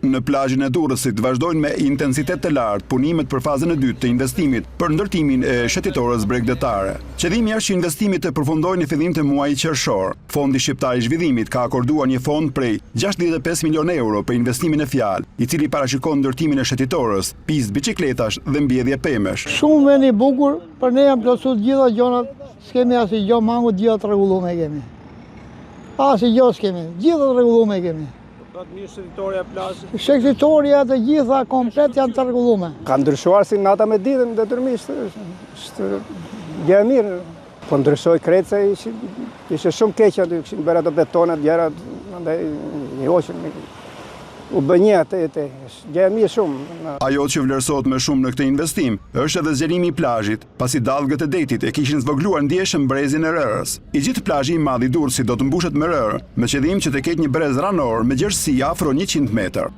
Në plazhin e Durrësit vazhdojnë me intensitet të lartë punimet për fazën e dytë të investimit për ndërtimin e shëtitores bregdetare. Qëllimi është që investimi të përfundojë në fillim të muajit qershor. Fondi Shqiptar i Zhvillimit ka akorduar një fond prej 65 milionë euro për investimin në fjalë, i cili parashikon ndërtimin e shëtitores, pistë biçikletash dhe mbjellje pemësh. Shumë vend i bukur, për ne janë plotësu të gjitha gjonat, s'kemi asnjë gjo mangu, të gjitha të rregullume kemi. Asnjë gjo s'kemi, gjitha të rregullume kemi. Po bëhet mirë shëtitorja e plazhit? Shëtitorja të gjitha komplet janë të rregullume. Ka ndryshuar si nata me ditën detyrimisht, është gjë e mirë. Po ndryshoi krejt se ishin, ishte shumë keq aty, kishin bërë ato betonet, gjërat, andaj i hoqën. U bë një atë e është gjë e mirë shumë. Ajo që vlerësohet më shumë në këtë investim është edhe zgjerimi i plazhit, pasi dallgët e detit e kishin zvogëluar ndjeshëm brezin e rërës. I gjithë plazhi i madh i Durrësit do të mbushet me rërë, me qëllim që të ketë një brez ranor me gjerësi afro 100 metër.